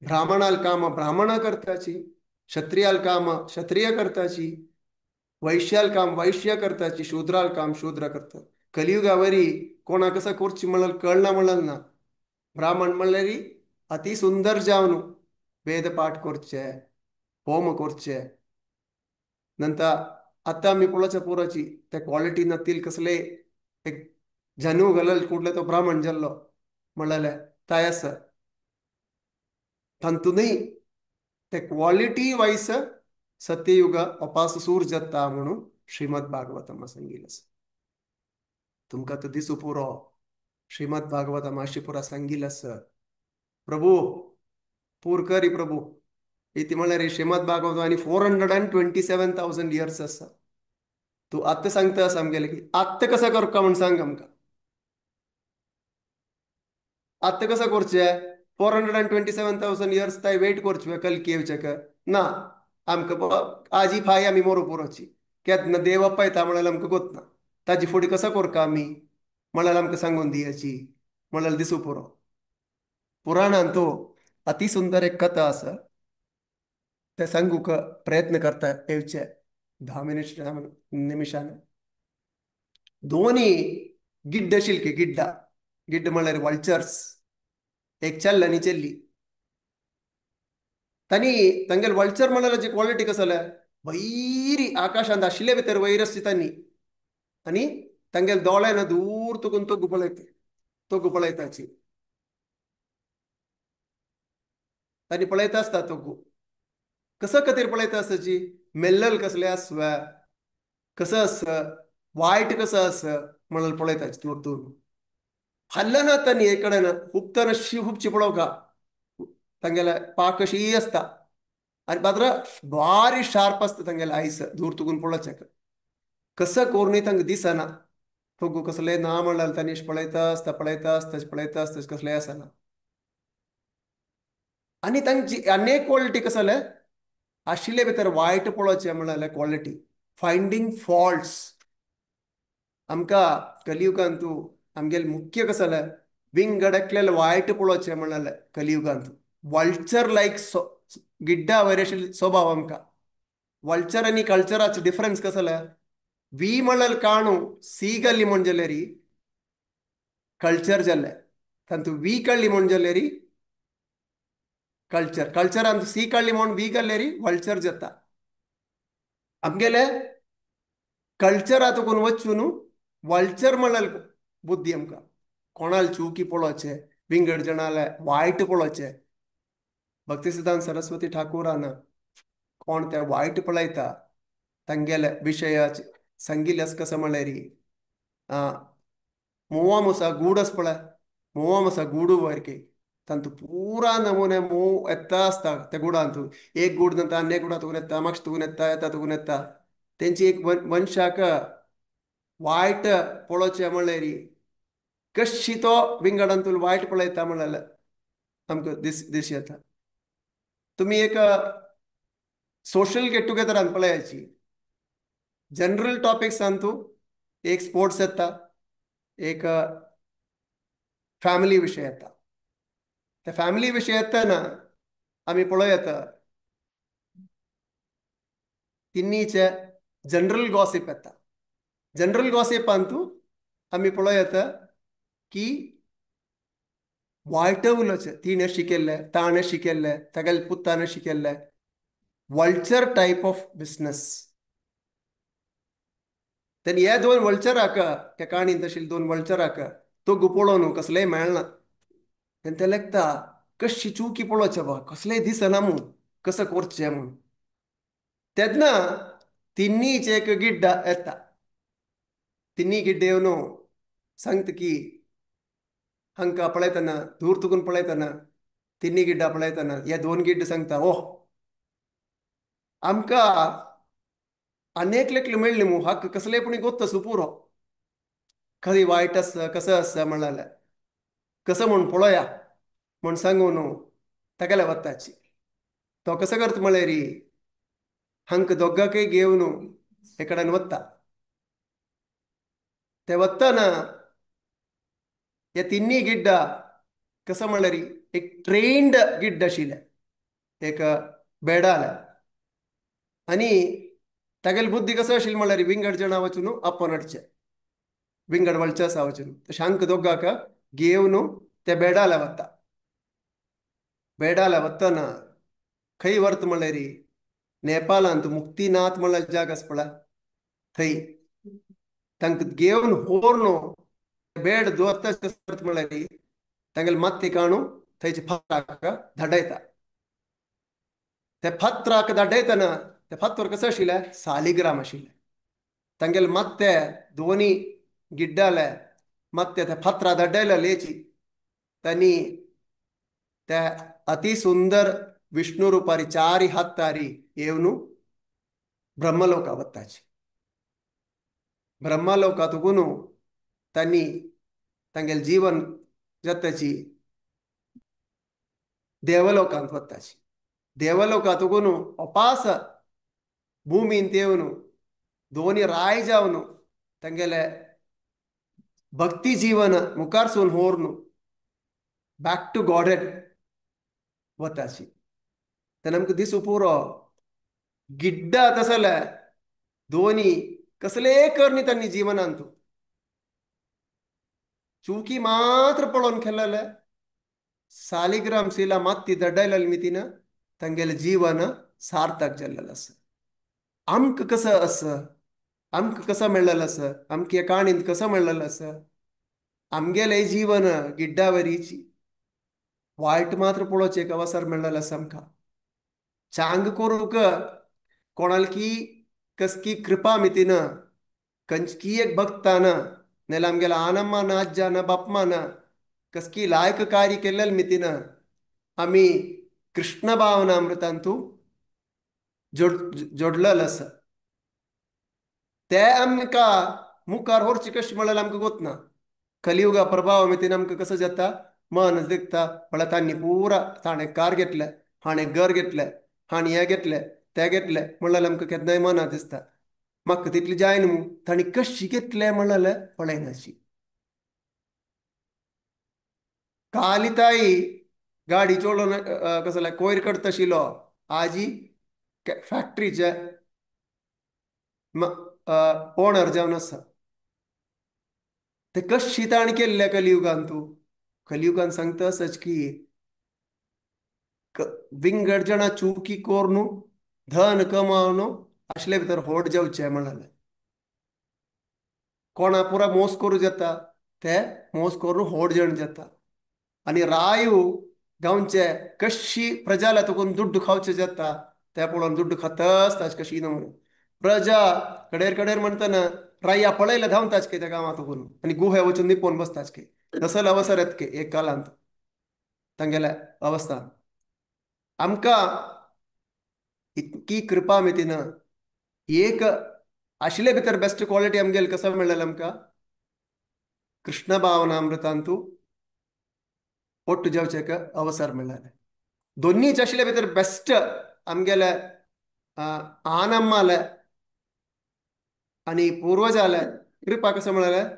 ब्राह्मणाल काम ब्राह्मण करताची, क्षत्रियाल काम क्षत्रिय करताची, वैश्याल काम वैश्य करताची, शूद्राल काम शूद्र करतात. कलियुगावरी कोणा कसा करची म्हणल कळना म्हणल ना. ब्राह्मण म्हणल्यार अति सुंदर जावन वेद पाठ करचे, होम करचे. नंतर आतां आमी पळोवच्या पुरोची ते क्वॉलिटी नातील कसले एक जनू घालल कुडले तो ब्राह्मण जाल्लो म्हणलेले ताय आसा. तातूंतय ते क्वॉलिटी वायज सत्ययुग अपास सूर जाता म्हणून श्रीमद भागवतम सांगिल्लें आसा. तुमकां तो दिसू पुरो श्रीमद भागवतम अशी पुरा सांगिल्लें आसा. प्रभू पूर करी प्रभू इति म्हणल्यार श्रीमद भागवत आनी 427,000 इयर्स आसा. तूं आत्तां सांगता आसा आमगेलें की आत्तां कसो करका म्हूण सांग आमकां. आत्तां कसो करचें? 427,000 इयर्स ताय वेट करचें कल्की येवचें ना आमकां आजी फाय आमी मोरू पुरोची केन्ना देव पळयता म्हळ्यार आमकां गोतना ताजी फुडें कसो करका आमी म्हळ्यार आमकां सांगून दियाची म्हळ्यार दिसू पुरो. पुराणान तो अति सुंदर एक कथा आसा ते सांगूंक प्रयत्न करता येवचे 10 निमिशान. दोनी गिड्ड आशिल्ले गिड्डा गिड्ड म्हळ्यार वल्चर्स एक चल्ल आनी चेल्ली. तांणी तांगेले वल्चर म्हळ्यार जी क्वॉलिटी कसो जाल्या वैरी आकाशांत आशिल्ले भितर वयर आसची तांणी आनी तांगेले दोळे ना दूर तुकून तोगू पळयता तोगू पळयताची तांणी पळयता आसता तोगू कसो खातीर पळयता आसची मेल्लल कसले आसवे कसो आस वायट कसो आस म्हणून पळयताची दूर दूर हाल्ल ना तांणी एक कडेन हुपतना हुपची पळोवका तांगेले पाक कशी आसता आनी मात्र बारी शार्प आसता तांगेले आयस दूर तुकून पळोवचें कसो करूनय तांकां दिसना तोगू कसले ना म्हणल्यार तांणी पळयता आसता पळयता आसता पळयता आसता कसलें आसना. आनी तांची अनेक क्वॉलिटी कसो जालें आशिल्ले भितर वायट पळोवचें म्हणल्यार क्वॉलिटी फायंडींग फॉल्ट्स. आमकां कलियुगांतू आमगेले मुख्य कसो जालें विंगड वायट पळोवचें म्हणल्यार कलियुगांतू वल्चर लायक गिड्डा वयर आशिल्लो स्वभाव आमकां. वल्चर आनी कल्चराचो डिफरन्स कसो जालें वी म्हणल्यार काणू सी गल्ली म्हण जाल्यार कल्चर जालें तातूंत वी कळ्ळी म्हण जाल्यार कल्चर कल्चरान सी कळ्ळी म्हण वी गल्लेरी वल्चर जाता. आमगेले कल्चरा तुकून वचून वल्चर म्हणल्यार बुद्धी आमकां कोणाल चुकी पळोवचें विंगड जणाले वायट पळोवचें. भक्ती सिद्धांत सरस्वती ठाकुरान कोण ते वायट पळयता तांगेले विशयाचे सांगिल्लें आसा कसो म्हणल्यार मोवा मोसा गूड आसा पळय मोवा मोसा गुडू वरके तांतू पुरा नमुने मोव येता आसता त्या गुडांतू एक गुड नंतर आनी एक गुडा तुकून येता मागीर तुकून येता येता तुकून येता तेंची एक मनशाक वायट पळोवचें म्हणल्यार कशी तो विंगडांतून वायट पळयता म्हणल्यार आमकां दीस येता. तुमी एक सोशल गेट टुगेदरान पळयाची जनरल टॉपिक्सांतू एक स्पोर्ट्स येता एक फॅमिली विशय येता. त्या फॅमिली विशय येतना आमी पळोवं येता तिन्नीचे जनरल गॉसिप येता. जनरल गॉसिपांतू आमी पळोवं येता की वायट उलोवचें तिणें शिकयल्लें ताणें शिकयल्लें तागेले पुतान शिकयल्लें वल्चर टायप ऑफ बिजनस. तेन्ना हे दोन वल्चराक त्या काणीन तशें दोन वल्चराक तो पळोवन कसलेंय मेळना तेन्ना ते लेखता कशी चुकी पळोवचें बा कसलेंय दिसना म्हूण कसो करचें म्हूण. तेन्ना तिन्नीच एक गिड्डा येता तिन्नी गिड्डे येवन सांगता की हांकां पळयतना दूर तुकून पळयतना तिन्नी गिड्डा पळयतना हे दोन गिड्ड सांगता ओ आमकां अनेक लेखले मेळ्ळे मू हाका कसलें पूण गोत्त सुपुरो खरी वायट आसा कसो आसा म्हणल्यार कसो म्हूण पळोवया म्हूण सांगून तागेले वताची तो कसो करता म्हळ्यार हांकां दोगांकय घेवन हे कडेन वता. ते वतना हे तिन्नी गिड्डा कसो म्हणल्यार एक ट्रेन्ड गिड्ड आशिल्लें एक बेडाले आनी तागेली बुद्धी कसो आशिल्ली म्हणल्यार विंगड जाणां वचून आपोवन हाडचें विंगड वळचे वचून तशें हांकां दोगांक घेवन ते बेडाले वता. बेडाले वतना खंय व्हरता म्हणल्यार नेपालांत मुक्तीनाथ म्हणल्यार जाग आसा पळय थंय तांकां घेवन व्हरून बेड दवरता म्हणल्यार तांगेले माती काणू थंयचे फातराक धाडयता. ते फातराक धाडयतना ते फातोर कसो आशिल्ले सालिग्राम आशिल्ले तांगेले मात्ते दोनी गिड्डाले मात्ते ते फातरा दड्डयले लेची तांणी ते अति सुंदर विष्णु रुपारी चारी हातारी येवन ब्रह्मलोका वताची ब्रह्मलोकांत वचून तांणी तांगेलें जीवन जाताची देवलोकांत वताची देवलोकांत वचून अपास भूमींत येवन दोनी राय जावन तांगेले भक्ती जीवन मुखारसून व्हरून बॅक टू गॉडहेड वताची. तेन्ना आमकां दिसूं पुरो गिड्डा तसले दोनी कसले करणी तांणी जिवनांत चुकी मात्र पळोवन खेळले सालिग्राम शिला माती दड्डायलेली मितीन तांगेलें जीवन सार्थक जाल्लें आसा. आमकां कसो आसा, आमकां कसो मेळ्ळेलें आसा, आमकां ह्या काणींत कसो मेळ्ळेलें आसा? आमगेलें जीवन गिड्डावरीची वायट मात्र पळोवचें एक अवसर मेळ्ळेलें आसा आमकां. चांग करूंक कोणालकी कसकी कृपा मितीन कंचकी एक भक्तान नाल्यार आमगेल्या आनम्मान आज्जान बापमान कसकी लायक कार्य केल्लें मितीन आमी कृष्ण भावनामृतांतू जोडलेलें आसा. ते आमकां मुखार व्हरचें कशें म्हणल्यार आमकां गोतना. कलियुगा प्रभाव मितीन आमकां कसो जाता मन दिखता म्हळ्यार तांणी पुरा ताणें कार घेतलें, हाणें घर घेतलें, हाणें हें घेतलें तें घेतलें म्हणल्यार आमकां केन्नाय मनां दिसता म्हाका तितलें जाय न्हू तांणी कशी घेतलें म्हणल्यार पळयनाशी. कालिताई गाडी चलोवन कसो कोयर काडटा आशिल्लो आजी फॅक्ट्रीचे ओनर जावन आसा. ते कशी ताणें केल्ले कलियुगान तूं कलियुगान सांगता आसाच की विंगड जाणां चुकी करून धन कमावन आसले भितर होड जावचें म्हणलें. कोणा पुरा मोस करूं जाता ते मोस करून होड जाण जाता आनी रायू गांवचे कशी प्रजाला तुकून दुड्ड खावचें जाता ते पळोवन दुड्ड खातच ताचे कशी म्हणून प्रजा कडेर कडेर म्हणटना राया पळयले धांवताच के त्या गांवांत वचून आनी गुहे वचून निपोवन बसताच के तसलो अवसर येत के एक कालांत तांगेल्या अवस्था. आमकां इतकी कृपा मितीन एक आशिल्ले भितर बेस्ट क्वॉलिटी आमगेले कसो मेळ्ळेलें आमकां कृष्ण भावनामृतांतू ಒಟ್ಟು जावचें अवसर मेळ्ळेलें. दोन्हीच आशिल्ले भितर बेस्ट आमगेले आनम्माले आनी पूर्वजाले कृपा कसो मेळ्ळेलें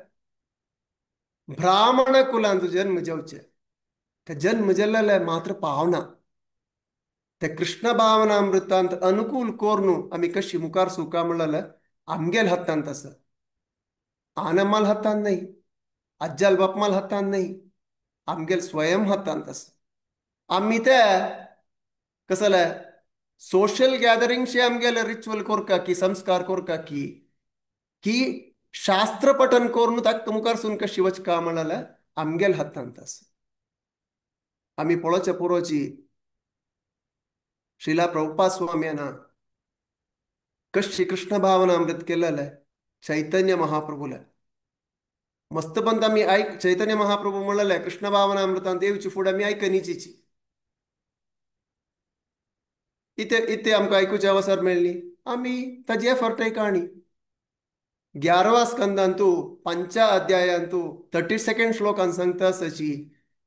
ब्राह्मण कुलांत जन्म जावचें ते जन्म जाल्लें मात्र पावना ते कृष्ण भावनामृतांत अनुकूल करून आमी कशी मुखार सुका म्हणलें आमगेल हातांत आसा. आनम्माल हातांत न्हय, आज्जाल बापमाल हातांत न्हय, आमगेल स्वयं हातांत आसा. आमी ते कसले सोशल गॅदरिंगशे आमगेले रिच्युअल करका की संस्कार करका की की शास्त्र पठन करून ताका मुखार सून कशी वचका म्हणलें आमगेल हातांत आसा. आमी पळोवचे पुरोची श्रीला प्रभुपाद स्वाम्यान कशी कृष्ण भावनामृत केलेलें चैतन्य महाप्रभुले मस्तपंत आमी आयक चैतन्य महाप्रभू म्हणलें कृष्ण भावनामृतांत येवची फुडें आमी आयकनीची इथे इथे आमकां आयकुचे अवसर मेळ्ळी आमी ताजी एफर्टय काणी 11वा स्कंदांतू 5 अध्यायांतू 32 श्लोकान सांगता आसाची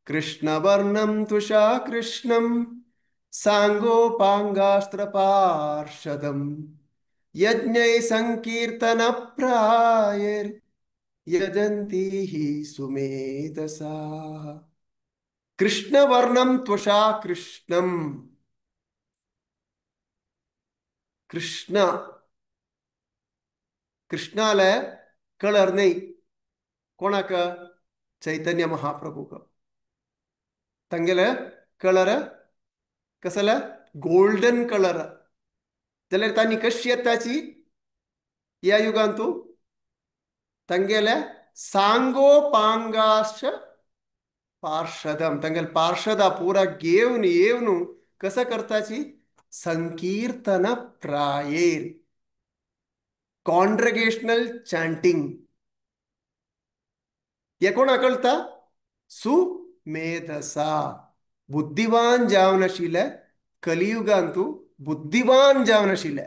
कृष्णवर्णं तुषा कृष्णं सांगोपांगास्त्र पार्षदं यज्ञै संकीर्तन प्रायर यजन्ति हि सुमेधसा. कृष्णवर्णं त्वषा कृष्णं कृष्ण कृष्णाले कलर न्हय कोणाक चैतन्य महाप्रभूक तांगेले कलर कसले गोल्डन कलर जाल्यार तांणी कशी येताची ह्या युगांतू तांगेले सांगोपांगाश पार्षदम तांगेले पार्षदा पुरा घेवन येवन कसं करताची संकीर्तन प्रायेर, कॉन्ग्रेगेशनल चांटिंग. हे कोणा कळटा? सुमेधसा, बुद्धिवान जावन आशिल्ले. कलियुगांतू बुद्धिवान जावन आशिल्ले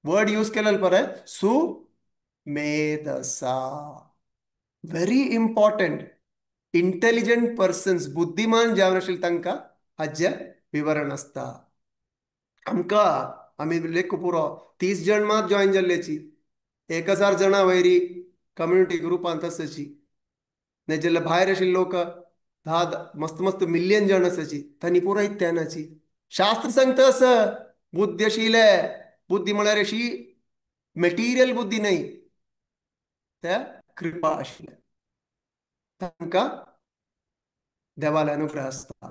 वर्ड यूज केलेले पळय, सुमेधसा. Very important. इंटेलिजंट पर्सन्स, बुद्धिमान जावन आशिल्ले तांकां हाजें विवरण आसता. आमकां आमी लेख पुरो 30 जण मात जॉयन जाल्ल्याची, 1000 जाणां वयरी कम्युनिटी ग्रुपांत आसाची. नाजाल्यार भायर आशिल्ले लोक 10 मस्त मस्त मिलियन जाण आसाची, तांणी पुराय त्यानाची. शास्त्र सांगता आसा बुद्धी आशिल्ले, बुद्धी म्हळ्यार अशी मटेरियल बुद्धी न्हय, त्या कृपा आशिल्ले तांकां देवाले अनुग्रह आसता.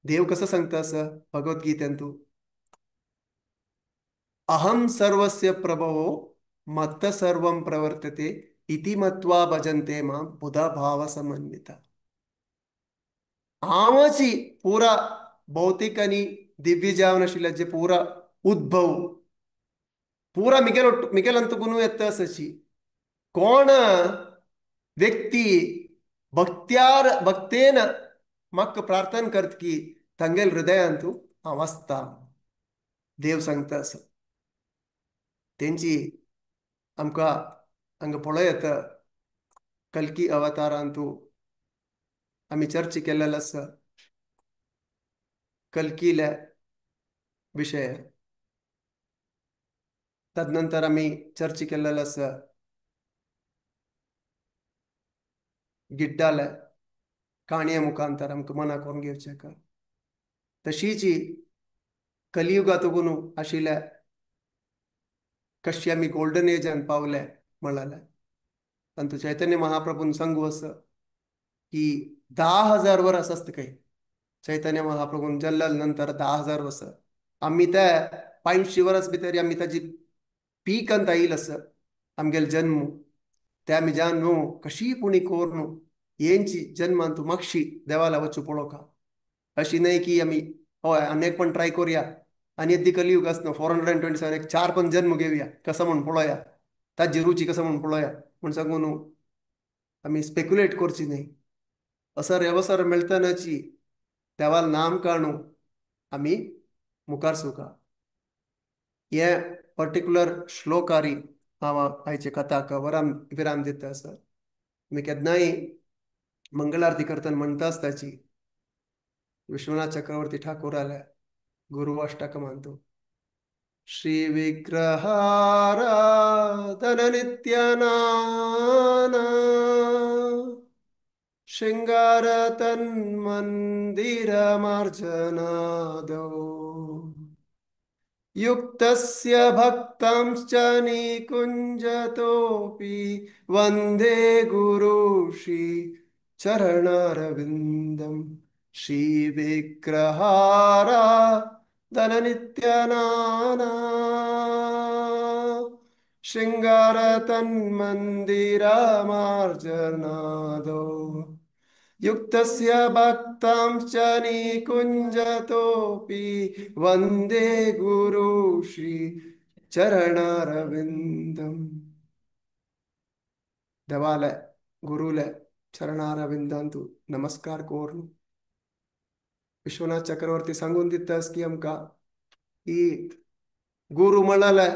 देव कसो सांगता आसा भगवद्गीतेंतू, अहं सर्वस्य प्रभवो मत्त सर्वं प्रवर्तते इति मत्वा भजन्ते मां बुधा भाव समन्विता. हांवची पुरा भौतिक आनी दिव्य जावन आशिल्ल्याचे पुरा उद्भव पुरा मिगेल मिगेल अंतुकून येता आसाची. कोण व्यक्ती भक्त्यार भक्तेन म्हाका प्रार्थना करत की तांगेल हृदयांतू हांव आसता, देव सांगता आसा. तेंची आमकां हांगा पळोवं येता कल्की अवतारांतू आमी चर्चा केल्लेलो आसा कल्कीले विशय. तदनंतर आमी चर्चा केल्लेलो आसा गिड्डाले काणये मुखांतर आमकां मनाक करून घेवचें का. तशीच कलियुगांत आशिल्ल्या कशी आमी गोल्डन एजान पावले म्हळ्यार तांतू चैतन्य महाप्रभून सांगू आसा की 10,000 वर्स आसता खंय. चैतन्य महाप्रभून जल्मले नंतर 10,000 वर्स आमी त्या 500 वर्स भितर आमी ताजी पीकांत आयिल्लो आसा आमगेलो जन्म. ते आमी जाण न्हू कशी पुणी कोर न्हू हेंची जन्मान तूं मागशी देवाला वचूं पळोवका. अशी न्हय की आमी हय आनी एक पण ट्राय करुया आनी येद्दी कलियुग आसना 427 एक 4 पण जन्म घेवया कसो म्हूण पळोवया, ताजी रुची कसो म्हूण पळोवया म्हूण सांगू न्हू आमी स्पेक्युलेट करची न्हय. असर अवसर मेळटनाची देवाल नाम काणू आमी मुखार सुका. हे पर्टिक्युलर श्लोकारी हांव आयचे कथाक वराम विराम दिता आसा. आमी केन्नाय मंगलारती करतना म्हणटा आसताची विश्वनाथ चक्रवर्ती ठाकुराल्या गुरु अष्टक मानतो. श्री विग्रहाराधन नित्यानाना शृंगार तन्मंदिर मार्जनादौ युक्तस्य भक्तांश्च निकुञ्जतोऽपि वन्दे गुरुश्री चरणारविन्दं. श्री विग्रहाराधन नित्यानाना शृंगार तन्मंदिर मार्जनादौ युक्तस्य भक्तांश्च निकुञ्जतोऽपि वन्दे गुरुश्री चरणारविन्दं. देवाले गुरुले चरणारविंदांतु नमस्कार कोरून विश्वनाथ चक्रवर्ती सांगून दितास की आमकां की गुरु म्हळ्यार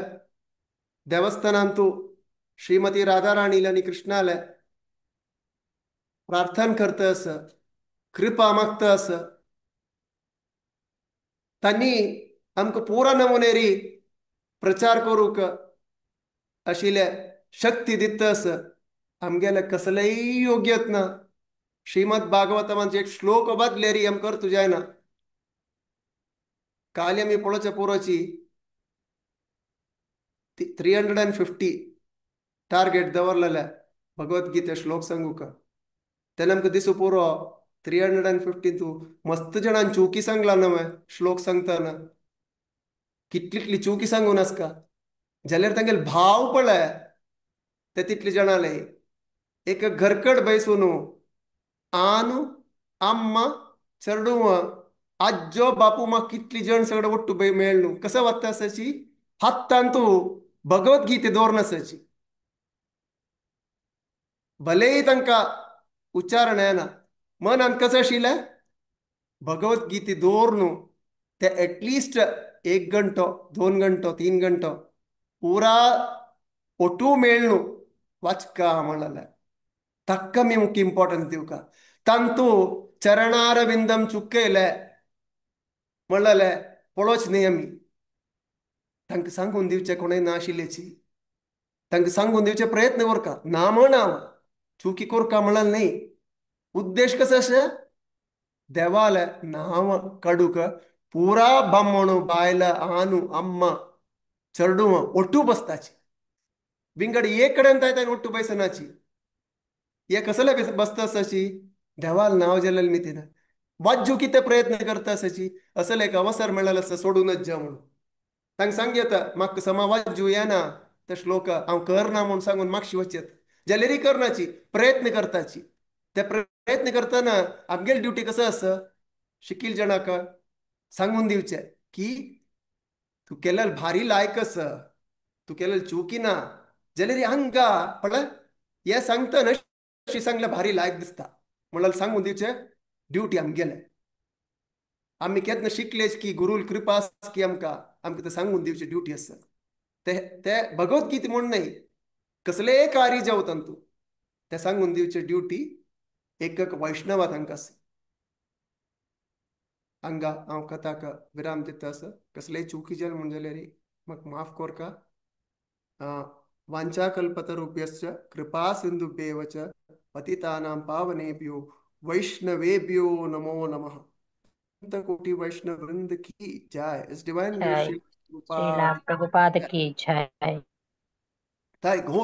देवस्थानांतु श्रीमती राधाराणीले आनी कृष्णाले प्रार्थना करता आसा, कृपा मागता आसा. तांणी आमकां पुरा नमुनेरी प्रचार करूंक आशिल्ले शक्ती दिता आसा. आमगेले कसलेय योग्यत ना. श्रीमद भागवतमांचे एक श्लोक बदलेरी आमकां करतू जायना. काल आमी पळोवच्या पुरोची 350 टार्गेट दवरलेले भगवद्गीते श्लोक सांगूक. तेन्ना आमकां दिसू पुरो 350 तूं मस्त जाणान चुकी सांगला न्हय श्लोक सांगतना कितली चुकी सांगून आसका जाल्यार तांगेले भाव पळय ते तितले जाणाले एक घरकट बैसून आनु अम्मा चेडूं आज्जो बापू मा कितली जण सगळं ಒಟ್ಟು मेळ्ळू कसं वाचता असायची हातान तू भगवद्गीते दवरून असायची भलेय तांकां उच्चारण येना मनान कसं आशिल्लें भगवद्गीते दवरून ते एटलिस्ट 1 गंटो 2 गंटो 3 गंटो पुरा ಒಟ್ಟು मेळ्ळू वाचका म्हणलें ताका मी मुख्य इम्पॉर्टन्स दिवका तांतू चरणारविंदम चुकयले म्हणलें पळोवच न्ही आमी तांकां सांगून दिवचें कोणूय ना आशिल्ल्याची तांकां सांगून दिवचे प्रयत्न करका ना म्हण हांव चुकी करका म्हणलें न्ही उद्देश कसो आसा देवालें नांव काडूंक पुरा बामण बायलां आनू अम्मा चेडूं ಒಟ್ಟು बसताची विंगड एक कडेन ताय ಒಟ್ಟು बैसनाची हे कसले बसता आसाची देवाल नांव जेलेलें मितीन वाज्जू कितें प्रयत्न करता आसाची असले एक अवसर मेळ्ळेलो आसा सोडूनच जा म्हणून तांकां सांग येता म्हाका समा वाज्जू येना ते श्लोक हांव करना म्हूण सांगून मागशी वचयेत जाल्यारय करनाची प्रयत्न करताची ते प्रयत्न करतना आमगेली ड्युटी कसो आसा शिकील जणाक सांगून दिवचें की तूं केलें भारी लायक आसा तूं केलें चुकी ना जाल्यार हांगा पळय हें सांगतना अशी सांगल्यार भारी लायक दिसता म्हणल्यार सांगून दिवचें ड्युटी आमगेलें आमी केन्ना शिकलेच की गुरूल कृपा आसा की आमकां आमकां तें सांगून दिवची ड्युटी आसा ते ते भगवद्गीता म्हूण न्हय कसलेय कार्य जावं तांतू तें सांगून दिवचें ड्युटी एक एक वैष्णवा तांकां आसा हांगा हांव कथाक विराम दिता आसा कसलेय चुकी जालें म्हूण जाल्यार म्हाका माफ करका वाञ्छाकल्पतरुभ्यश्च कृपा सिन्धुभ्येव च पतितानां पावनेभ्यो वैष्णवेभ्यो नमो नमः। कोटि वैष्णव वृंद की जय। इस डिवाइन जय श्रील श्रीला प्रभुपाद प्रभुपाद की जय। ताई घोर।